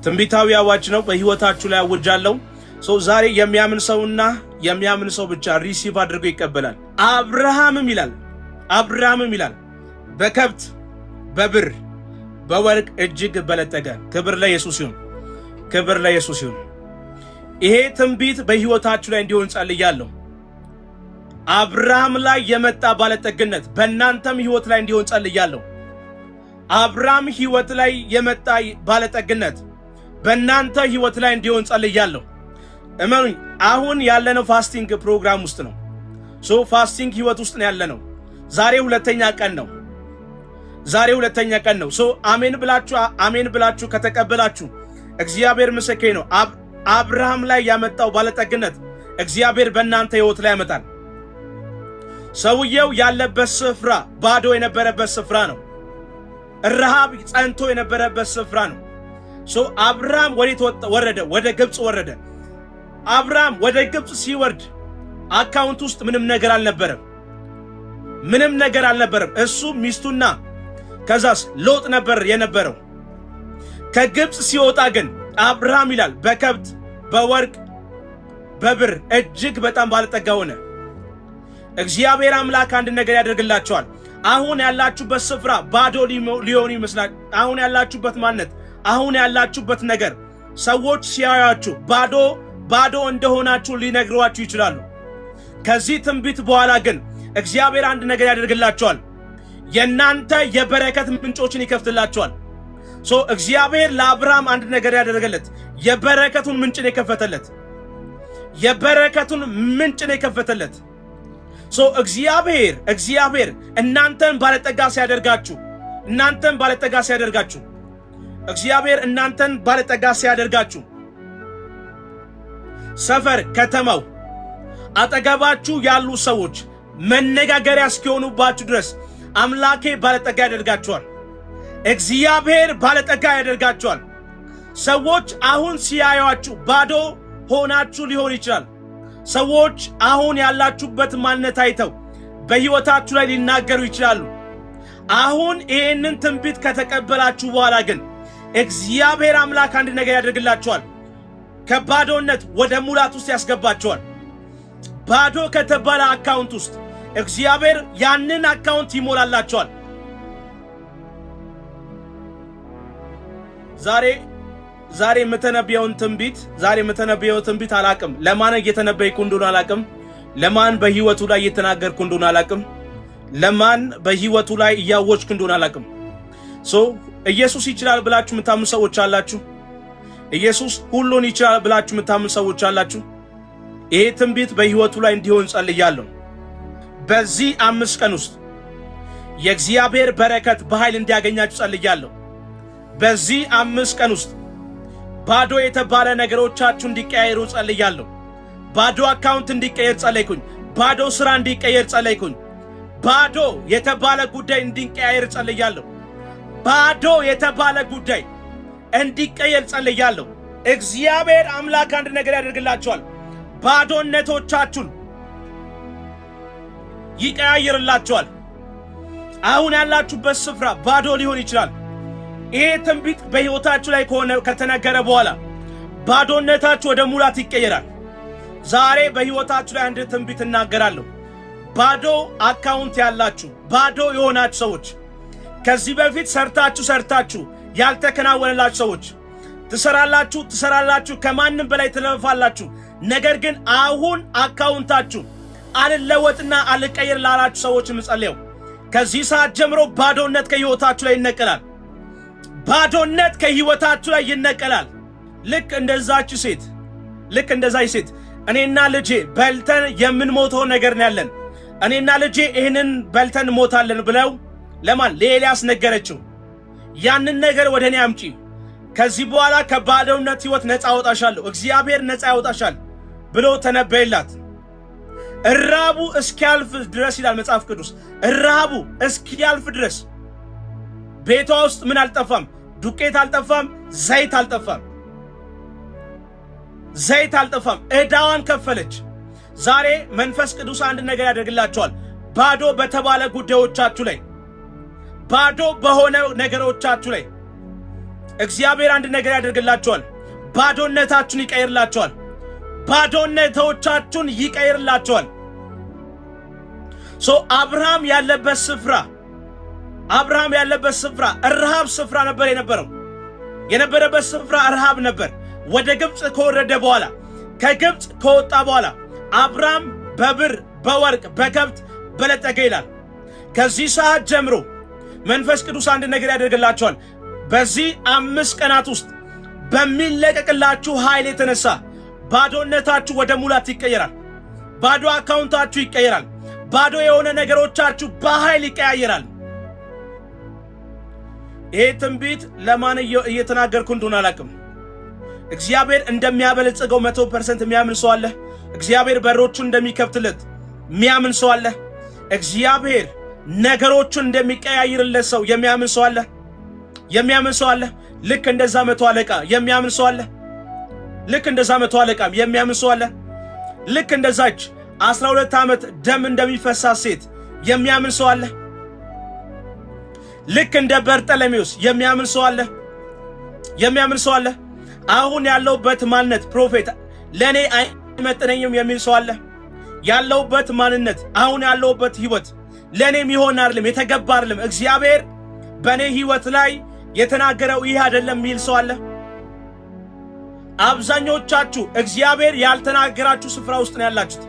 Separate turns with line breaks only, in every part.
ትንቢታዊ አዋጅ ነው። በህይወታችሁ ላይ አውጃለሁ። So ዛሬ የሚያምን ሰውና የሚያምን ሰው ብቻ receive አድርጎ ይቀበላል። አብርሃምም ይላል፣ አብርሃምም ይላል በከብት፣ በብር፣ በወርቅ እጅግ በለጠገ። ክብር ለኢየሱስ ይሁን። ክብር ለኢየሱስ ይሁን። ይሄ ትንቢት በህይወታችሁ ላይ እንዲሆን ጸልያለሁ። አብርሃም ላይ የመጣ ባለጠግነት በእናንተም ህይወት ላይ እንዲሆን ጸልያለሁ። አብርሃም ህይወት ላይ የመጣ ባለጠግነት በእናንተ ህይወት ላይ እንዲሆን ጸልያለሁ። እመኑኝ፣ አሁን ያለነው fasting ፕሮግራም ውስጥ ነው። So fasting ህይወት ውስጥ ነው ያለነው። ዛሬ ሁለተኛ ቀን ነው። ዛሬ ሁለተኛ ቀን ነው። So አሜን ብላችሁ፣ አሜን ብላችሁ ከተቀበላችሁ እግዚአብሔር ምስክሬ ነው። አብርሃም ላይ ያመጣው ባለጠግነት እግዚአብሔር በእናንተ ህይወት ላይ ያመጣል። ሰውየው ያለበት ስፍራ ባዶ የነበረበት ስፍራ ነው። ረሃብ ጸንቶ የነበረበት ስፍራ ነው። So አብርሃም ወዴት ወረደ? ወደ ግብፅ ወረደ። አብርሃም ወደ ግብፅ ሲወርድ account ውስጥ ምንም ነገር አልነበረም። ምንም ነገር አልነበረም። እሱ፣ ሚስቱና ከዛስ ሎጥ ነበር የነበረው። ከግብፅ ሲወጣ ግን አብርሃም ይላል በከብት፣ በወርቅ፣ በብር እጅግ በጣም ባለጠጋ ሆነ። እግዚአብሔር አምላክ አንድ ነገር ያደርግላችኋል። አሁን ያላችሁበት ስፍራ ባዶ ሊሆን ይመስላል። አሁን ያላችሁበት ማንነት፣ አሁን ያላችሁበት ነገር ሰዎች ሲያዩአችሁ ባዶ ባዶ እንደሆናችሁ ሊነግሯችሁ ይችላሉ። ከዚህ ትንቢት በኋላ ግን እግዚአብሔር አንድ ነገር ያደርግላችኋል። የእናንተ የበረከት ምንጮችን ይከፍትላችኋል። So እግዚአብሔር ለአብርሃም አንድ ነገር ያደረገለት የበረከቱን ምንጭን የከፈተለት፣ የበረከቱን ምንጭን የከፈተለት። So እግዚአብሔር እናንተን ባለጠጋ ሲያደርጋችሁ፣ እናንተን ባለጠጋ ሲያደርጋችሁ፣ እግዚአብሔር እናንተን ባለጠጋ ሲያደርጋችሁ ሰፈር፣ ከተማው፣ አጠገባችሁ ያሉ ሰዎች መነጋገሪያ እስኪሆኑባችሁ ድረስ አምላኬ ባለጠጋ ያደርጋችኋል። እግዚአብሔር ባለጠጋ ያደርጋችኋል። ሰዎች አሁን ሲያዩአችሁ ባዶ ሆናችሁ ሊሆን ይችላል። ሰዎች አሁን ያላችሁበት ማንነት አይተው በሕይወታችሁ ላይ ሊናገሩ ይችላሉ። አሁን ይህንን ትንቢት ከተቀበላችሁ በኋላ ግን እግዚአብሔር አምላክ አንድ ነገር ያደርግላችኋል። ከባዶነት ወደ ሙላት ውስጥ ያስገባችኋል። ባዶ ከተባለ account ውስጥ እግዚአብሔር ያንን account ይሞላላችኋል። ዛሬ የምተነብየውን ትንቢት፣ ዛሬ የምተነብየው ትንቢት አላቅም። ለማን እየተነበይኩ እንደሆነ አላቅም። ለማን በህይወቱ ላይ እየተናገርኩ እንደሆነ አላቅም። ለማን በህይወቱ ላይ እያወጅኩ እንደሆነ አላቅም። So ኢየሱስ ይችላል ብላችሁ የምታምኑ ሰዎች አላችሁ። ኢየሱስ ሁሉን ይችላል ብላችሁ የምታምኑ ሰዎች አላችሁ። ይሄ ትንቢት በህይወቱ ላይ እንዲሆን ጸልያለሁ። በዚህ 5 ቀን ውስጥ የእግዚአብሔር በረከት በኃይል እንዲያገኛችሁ ጸልያለሁ። በዚህ 5 ቀን ውስጥ ባዶ የተባለ ነገሮቻችሁ እንዲቀያየሩ ጸልያለሁ። ባዶ account እንዲቀየር ጸለይኩኝ። ባዶ ስራ እንዲቀየር ጸለይኩኝ። ባዶ የተባለ ጉዳይ እንዲቀያየር ጸልያለሁ። ባዶ የተባለ ጉዳይ እንዲቀየር ጸልያለሁ። እግዚአብሔር አምላክ አንድ ነገር ያደርግላችኋል። ባዶነቶቻችሁን ይቀያይርላችኋል። አሁን ያላችሁበት ስፍራ ባዶ ሊሆን ይችላል። ይሄ ትንቢት በሕይወታችሁ ላይ ከሆነ፣ ከተነገረ በኋላ ባዶነታችሁ ወደ ሙላት ይቀየራል። ዛሬ በሕይወታችሁ ላይ አንድ ትንቢት እናገራለሁ። ባዶ account ያላችሁ፣ ባዶ የሆናችሁ ሰዎች፣ ከዚህ በፊት ሰርታችሁ ሰርታችሁ ያልተከናወነላችሁ ሰዎች፣ ትሰራላችሁ ትሰራላችሁ፣ ከማንም በላይ ትለፋላችሁ። ነገር ግን አሁን account ኣችሁ አልለወጥና አልቀየር ላላችሁ ሰዎች ምጸልየው ከዚህ ሰዓት ጀምሮ ባዶነት ከሕይወታችሁ ላይ ይነቀላል። ባዶነት ከሕይወታችሁ ላይ ይነቀላል። ልክ እንደዛች ሴት፣ ልክ እንደዛች ሴት እኔና ልጄ በልተን የምንሞተው ነገር ነው ያለን፣ እኔና ልጄ ይህንን በልተን እንሞታለን ብለው ለማን? ለኤልያስ ነገረችው። ያንን ነገር ወደ እኔ አምጪ፣ ከዚህ በኋላ ከባዶነት ሕይወት ነፃ አወጣሻለሁ፣ እግዚአብሔር ነፃ ያወጣሻል ብሎ ተነበየላት። እራቡ እስኪያልፍ ድረስ ይላል መጽሐፍ ቅዱስ። እራቡ እስኪያልፍ ድረስ ቤቷ ውስጥ ምን አልጠፋም? ዱቄት አልጠፋም፣ ዘይት አልጠፋም፣ ዘይት አልጠፋም። ዕዳዋን ከፈለች። ዛሬ መንፈስ ቅዱስ አንድ ነገር ያደርግላችኋል። ባዶ በተባለ ጉዳዮቻችሁ ላይ፣ ባዶ በሆነ ነገሮቻችሁ ላይ እግዚአብሔር አንድ ነገር ያደርግላችኋል። ባዶነታችሁን ይቀይርላችኋል። ባዶነቶቻችሁን ይቀይርላችኋል። So አብርሃም ያለበት ስፍራ፣ አብርሃም ያለበት ስፍራ ረሃብ ስፍራ ነበር የነበረው። የነበረበት ስፍራ ረሃብ ነበር። ወደ ግብፅ ከወረደ በኋላ፣ ከግብፅ ከወጣ በኋላ አብርሃም በብር፣ በወርቅ፣ በከብት በለጠገ ይላል። ከዚህ ሰዓት ጀምሮ መንፈስ ቅዱስ አንድ ነገር ያደርግላችኋል። በዚህ 5 ቀናት ውስጥ በሚለቀቅላችሁ ኃይል የተነሳ ባዶነታችሁ ወደ ሙላት ይቀየራል። ባዶ አካውንታችሁ ይቀየራል። ባዶ የሆነ ነገሮቻችሁ በኃይል ይቀያየራል። ይሄ ትንቢት ለማን እየተናገርኩ እንደሆነ አላውቅም። እግዚአብሔር እንደሚያበለጽገው 100% የሚያምን ሰው አለ። እግዚአብሔር በሮቹን እንደሚከፍትለት የሚያምን ሰው አለ። እግዚአብሔር ነገሮቹን እንደሚቀያይርለት ሰው የሚያምን ሰው አለ። የሚያምን ሰው አለ። ልክ እንደዛ መቶ አለቃ የሚያምን ሰው አለ። ልክ እንደዛ መቶ አለቃ የሚያምን ሰው አለ። ልክ እንደዛች 12 ዓመት ደም እንደሚፈሳት ሴት የሚያምን ሰው አለ። ልክ እንደ በርጠለሜዎስ የሚያምን ሰው አለ። የሚያምን ሰው አለ። አሁን ያለሁበት ማንነት prophet ለእኔ አይመጥነኝም የሚል ሰው አለ። ያለሁበት ማንነት፣ አሁን ያለሁበት ህይወት ለእኔ የሚሆን አይደለም፣ የተገባ አይደለም፣ እግዚአብሔር በእኔ ህይወት ላይ የተናገረው ይህ አይደለም የሚል ሰው አለ። አብዛኞቻችሁ እግዚአብሔር ያልተናገራችሁ ስፍራ ውስጥ ነው ያላችሁት።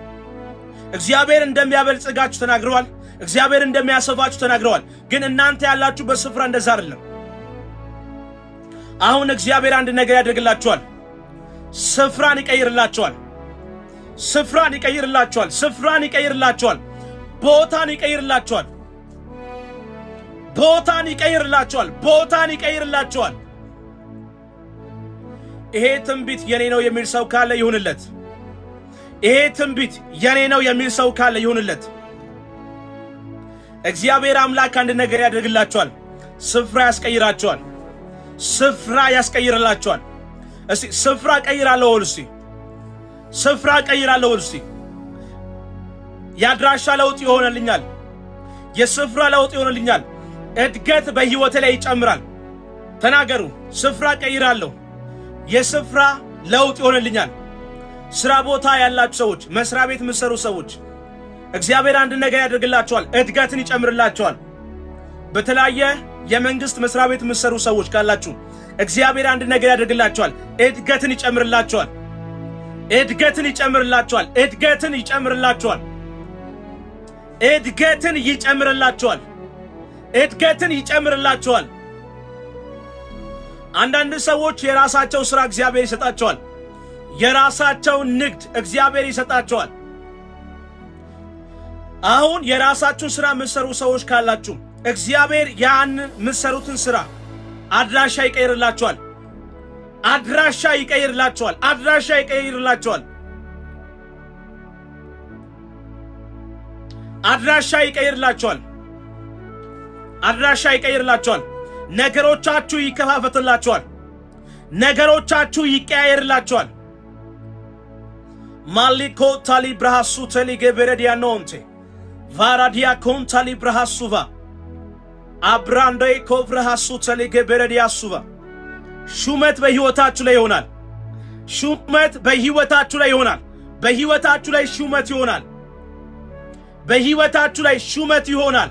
እግዚአብሔር እንደሚያበልጽጋችሁ ተናግረዋል። እግዚአብሔር እንደሚያሰፋችሁ ተናግረዋል። ግን እናንተ ያላችሁበት ስፍራ እንደዛ አይደለም። አሁን እግዚአብሔር አንድ ነገር ያደርግላችኋል። ስፍራን ይቀይርላችኋል። ስፍራን ይቀይርላችኋል። ስፍራን ይቀይርላችኋል። ቦታን ይቀይርላችኋል። ቦታን ይቀይርላችኋል። ቦታን ይቀይርላችኋል። ይሄ ትንቢት የኔ ነው የሚል ሰው ካለ ይሁንለት። ይሄ ትንቢት የኔ ነው የሚል ሰው ካለ ይሁንለት። እግዚአብሔር አምላክ አንድ ነገር ያደርግላችኋል። ስፍራ ያስቀይራችኋል። ስፍራ ያስቀይርላችኋል። እስቲ ስፍራ ቀይራለሁ በሉ። እስቲ ስፍራ ቀይራለሁ በሉ። እስቲ የአድራሻ ለውጥ ይሆንልኛል። የስፍራ ለውጥ ይሆንልኛል። እድገት በሕይወቴ ላይ ይጨምራል። ተናገሩ። ስፍራ ቀይራለሁ። የስፍራ ለውጥ ይሆንልኛል። ስራ ቦታ ያላችሁ ሰዎች፣ መስሪያ ቤት የምትሰሩ ሰዎች እግዚአብሔር አንድ ነገር ያደርግላችኋል። እድገትን ይጨምርላችኋል። በተለያየ የመንግስት መስሪያ ቤት የምትሰሩ ሰዎች ካላችሁ እግዚአብሔር አንድ ነገር ያደርግላችኋል። እድገትን ይጨምርላችኋል። እድገትን ይጨምርላችኋል። እድገትን ይጨምርላችኋል። እድገትን ይጨምርላችኋል። እድገትን ይጨምርላችኋል። አንዳንድ ሰዎች የራሳቸው ስራ እግዚአብሔር ይሰጣቸዋል። የራሳቸውን ንግድ እግዚአብሔር ይሰጣቸዋል። አሁን የራሳችሁን ስራ የምትሰሩ ሰዎች ካላችሁ እግዚአብሔር ያንን የምትሰሩትን ስራ አድራሻ ይቀይርላችኋል። አድራሻ ይቀይርላችኋል። አድራሻ ይቀይርላችኋል። አድራሻ ይቀይርላችኋል። አድራሻ ይቀይርላችኋል። ነገሮቻችሁ ይከፋፈትላችኋል። ነገሮቻችሁ ይቀያየርላችኋል። ማሊኮ ታሊ ብርሃሱ ተሊ ገበረዲያኖንቴ ቫራዲያ ኮንታሊ ብርሃሱቫ አብራንዴ ኮቭረሃሱ ተሊ ገበረዲያሱቫ። ሹመት በሕይወታችሁ ላይ ይሆናል። ሹመት በሕይወታችሁ ላይ ይሆናል። በሕይወታችሁ ላይ ሹመት ይሆናል። በሕይወታችሁ ላይ ሹመት ይሆናል።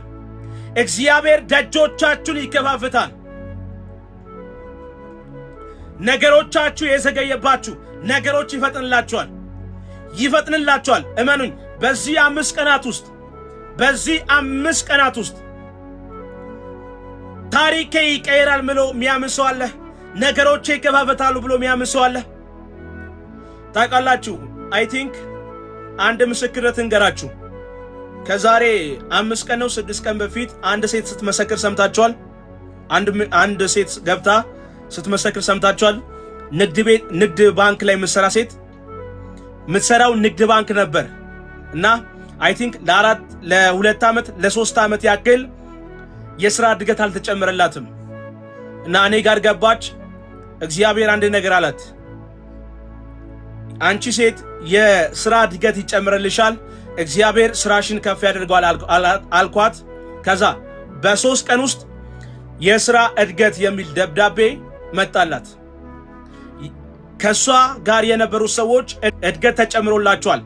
እግዚአብሔር ደጆቻችሁን ይከፋፍታል። ነገሮቻችሁ የዘገየባችሁ ነገሮች ይፈጥንላችኋል፣ ይፈጥንላችኋል። እመኑኝ፣ በዚህ 5 ቀናት ውስጥ፣ በዚህ 5 ቀናት ውስጥ ታሪኬ ይቀየራል ብሎ የሚያምን ሰው አለ? ነገሮቼ ይከፋፈታሉ ብሎ የሚያምን ሰው አለ? ታውቃላችሁ፣ I think አንድ ምስክርነት እንገራችሁ። ከዛሬ 5 ቀን ነው 6 ቀን በፊት አንድ ሴት ስትመሰክር ሰምታችኋል። አንድ ሴት ገብታ ስትመሰክር ሰምታችኋል። ንግድ ቤት፣ ንግድ ባንክ ላይ የምትሰራ ሴት፣ የምትሰራው ንግድ ባንክ ነበር እና I think ለ4፣ ለ2 ዓመት፣ ለ3 ዓመት ያክል የስራ እድገት አልተጨመረላትም እና እኔ ጋር ገባች። እግዚአብሔር አንድ ነገር አላት። አንቺ ሴት የስራ እድገት ይጨምርልሻል፣ እግዚአብሔር ስራሽን ከፍ ያደርገዋል አልኳት። ከዛ በ3 ቀን ውስጥ የስራ እድገት የሚል ደብዳቤ መጣላት። ከእሷ ጋር የነበሩ ሰዎች እድገት ተጨምሮላቸዋል።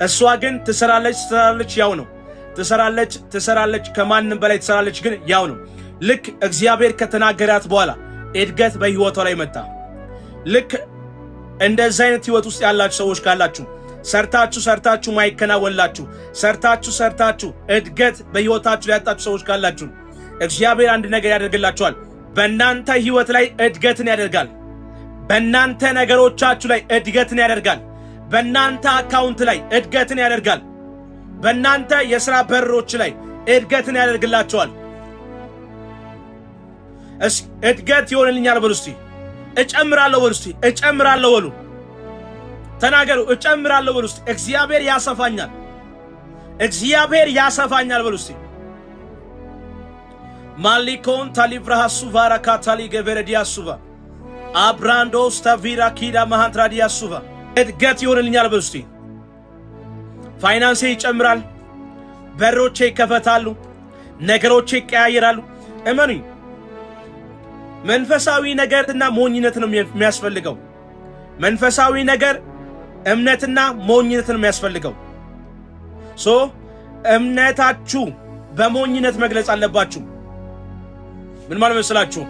እሷ ግን ትሰራለች ትሰራለች፣ ያው ነው። ትሰራለች ትሰራለች፣ ከማንም በላይ ትሰራለች፣ ግን ያው ነው። ልክ እግዚአብሔር ከተናገራት በኋላ እድገት በህይወቷ ላይ መጣ። ልክ እንደዚህ አይነት ህይወት ውስጥ ያላችሁ ሰዎች ካላችሁ፣ ሰርታችሁ ሰርታችሁ ማይከናወንላችሁ፣ ሰርታችሁ ሰርታችሁ እድገት በህይወታችሁ ላይ ያጣችሁ ሰዎች ካላችሁ፣ እግዚአብሔር አንድ ነገር ያደርግላችኋል። በእናንተ ህይወት ላይ እድገትን ያደርጋል። በእናንተ ነገሮቻችሁ ላይ እድገትን ያደርጋል። በእናንተ account ላይ እድገትን ያደርጋል። በእናንተ የሥራ በሮች ላይ እድገትን ያደርግላችኋል። እድገት ይሆንልኛል በሉ እስቲ። እጨምራለሁ በሉ እስቲ። እጨምራለሁ በሉ፣ ተናገሩ። እጨምራለሁ በሉ እስቲ። እግዚአብሔር ያሰፋኛል። እግዚአብሔር ያሰፋኛል በሉ እስቲ። ማሊኮን ታሊቭራሃሱ ቫራካ ታሊ ገቨረዲያሱቫ አብራንዶስ ታቪራ ኪዳ ማሃንትራዲያሱቫ። እድገት ይሆንልኛል በሉ እስቲ። ፋይናንሴ ይጨምራል። በሮቼ ይከፈታሉ። ነገሮቼ ይቀያየራሉ። እመኑኝ፣ መንፈሳዊ ነገርና ሞኝነት ነው የሚያስፈልገው። መንፈሳዊ ነገር እምነትና ሞኝነት ነው የሚያስፈልገው። So እምነታችሁ በሞኝነት መግለጽ አለባችሁ። ምን ማለት መስላችሁ?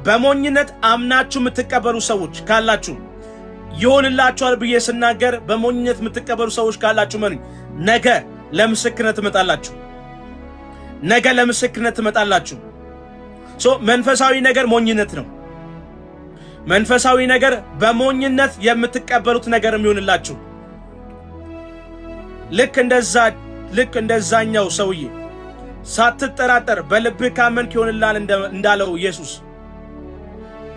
በሞኝነት አምናችሁ የምትቀበሉ ሰዎች ካላችሁ፣ ይሆንላችኋል ብዬ ስናገር በሞኝነት የምትቀበሉ ሰዎች ካላችሁ፣ እመኑኝ፣ ነገ ለምስክርነት ትመጣላችሁ። ነገ ለምስክርነት ትመጣላችሁ። So መንፈሳዊ ነገር ሞኝነት ነው። መንፈሳዊ ነገር በሞኝነት የምትቀበሉት ነገር የሚሆንላችሁ፣ ልክ እንደዛኛው ሰውዬ ሳትጠራጠር በልብህ ካመንክ ይሆንልሃል እንዳለው ኢየሱስ፣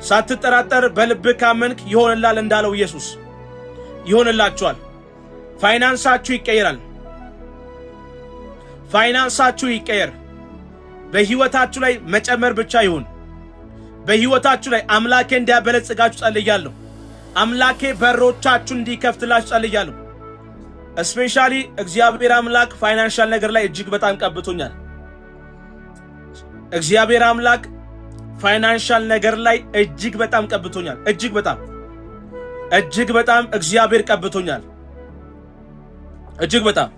ሳትጠራጠር በልብህ ካመንክ ይሆንልሃል እንዳለው ኢየሱስ ይሆንላችኋል። ፋይናንሳችሁ ይቀየራል። ፋይናንሳችሁ ይቀየር። በህይወታችሁ ላይ መጨመር ብቻ ይሁን። በህይወታችሁ ላይ አምላኬ እንዲያበለጽጋችሁ ጸልያለሁ። አምላኬ በሮቻችሁን እንዲከፍትላችሁ ጸልያለሁ። Especially እግዚአብሔር አምላክ financial ነገር ላይ እጅግ በጣም ቀብቶኛል። እግዚአብሔር አምላክ financial ነገር ላይ እጅግ በጣም ቀብቶኛል። እጅግ በጣም፣ እጅግ በጣም እግዚአብሔር ቀብቶኛል። እጅግ በጣም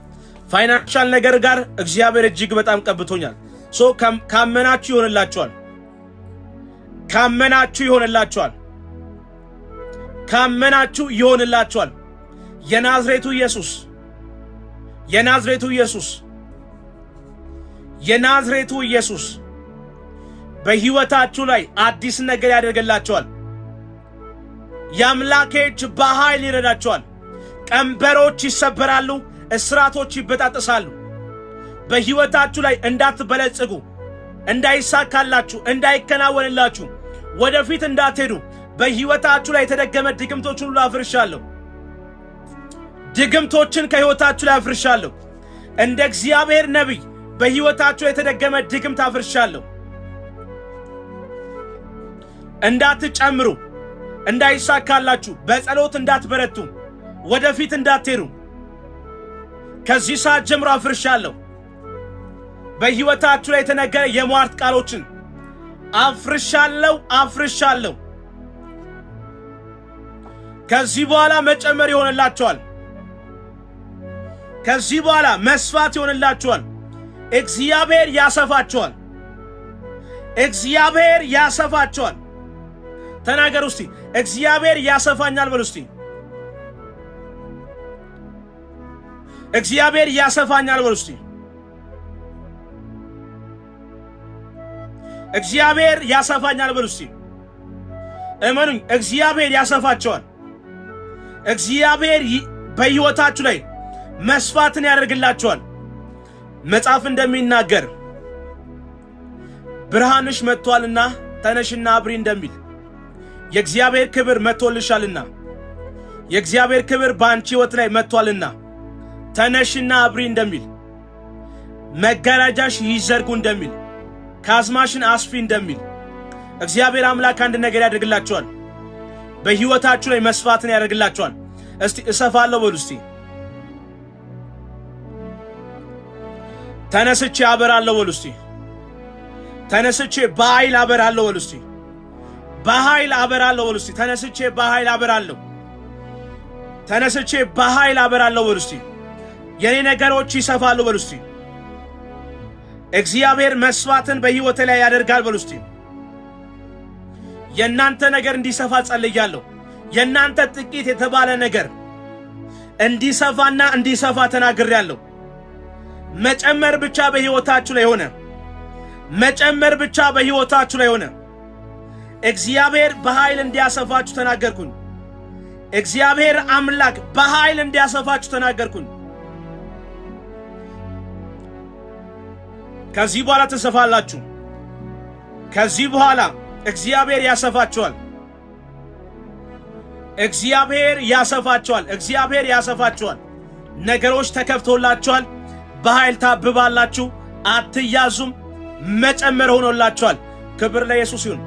financial ነገር ጋር እግዚአብሔር እጅግ በጣም ቀብቶኛል። So ካመናችሁ ይሆንላችኋል። ካመናችሁ ይሆንላችኋል። ካመናችሁ ይሆንላችኋል። የናዝሬቱ ኢየሱስ፣ የናዝሬቱ ኢየሱስ፣ የናዝሬቱ ኢየሱስ በሕይወታችሁ ላይ አዲስ ነገር ያደርግላችኋል። የአምላኬ እጅ በኃይል ይረዳችኋል። ቀንበሮች ይሰበራሉ፣ እስራቶች ይበጣጠሳሉ። በሕይወታችሁ ላይ እንዳትበለጽጉ፣ እንዳይሳካላችሁ፣ እንዳይከናወንላችሁ፣ ወደፊት እንዳትሄዱ በሕይወታችሁ ላይ የተደገመ ድግምቶችን ሁሉ አፍርሻለሁ። ድግምቶችን ከሕይወታችሁ ላይ አፍርሻለሁ። እንደ እግዚአብሔር ነቢይ በሕይወታችሁ የተደገመ ድግምት አፍርሻለሁ። እንዳትጨምሩ፣ እንዳይሳካላችሁ፣ በጸሎት እንዳትበረቱ፣ ወደፊት እንዳትሄዱ ከዚህ ሰዓት ጀምሮ አፍርሻለሁ። በሕይወታችሁ ላይ የተነገረ የሟርት ቃሎችን አፍርሻለሁ፣ አፍርሻለሁ። ከዚህ በኋላ መጨመር ይሆንላችኋል። ከዚህ በኋላ መስፋት ይሆንላችኋል። እግዚአብሔር ያሰፋችኋል። እግዚአብሔር ያሰፋችኋል። ተናገሩ እስቲ፣ እግዚአብሔር ያሰፋኛል በሉ እስቲ። እግዚአብሔር ያሰፋኛል በሉ እስቲ። እግዚአብሔር ያሰፋኛል በሉ እስቲ። እመኑኝ፣ እግዚአብሔር ያሰፋችኋል። እግዚአብሔር በሕይወታችሁ ላይ መስፋትን ያደርግላችኋል። መጽሐፍ እንደሚናገር ብርሃንሽ መጥቷልና ተነሽና አብሪ እንደሚል፣ የእግዚአብሔር ክብር መጥቶልሻልና፣ የእግዚአብሔር ክብር በአንቺ ሕይወት ላይ መጥቷልና ተነሽና አብሪ እንደሚል፣ መጋረጃሽ ይዘርጉ እንደሚል፣ ካስማሽን አስፊ እንደሚል፣ እግዚአብሔር አምላክ አንድ ነገር ያደርግላችኋል። በሕይወታችሁ ላይ መስፋትን ያደርግላችኋል። እስቲ እሰፋለሁ በሉ እስቲ። ተነስቼ አበራለሁ በሉ እስቲ። ተነስቼ በኃይል አበራለሁ በሉ እስቲ። በኃይል አበራለሁ በሉ እስቲ። ተነስቼ በኃይል አበራለሁ። ተነስቼ በኃይል አበራለሁ በሉ እስቲ። የኔ ነገሮች ይሰፋሉ በሉ እስቲ። እግዚአብሔር መስፋትን በሕይወቴ ላይ ያደርጋል በሉ እስቲ። የእናንተ ነገር እንዲሰፋ ጸልያለሁ። የእናንተ ጥቂት የተባለ ነገር እንዲሰፋና እንዲሰፋ ተናግሬያለሁ። መጨመር ብቻ በሕይወታችሁ ላይ ሆነ። መጨመር ብቻ በሕይወታችሁ ላይ ሆነ። እግዚአብሔር በኃይል እንዲያሰፋችሁ ተናገርኩኝ። እግዚአብሔር አምላክ በኃይል እንዲያሰፋችሁ ተናገርኩኝ። ከዚህ በኋላ ትሰፋላችሁ። ከዚህ በኋላ እግዚአብሔር ያሰፋችኋል። እግዚአብሔር ያሰፋችኋል። እግዚአብሔር ያሰፋችኋል። ነገሮች ተከፍቶላችኋል። በኃይል ታብባላችሁ። አትያዙም። መጨመር ሆኖላችኋል። ክብር ለኢየሱስ ይሁን።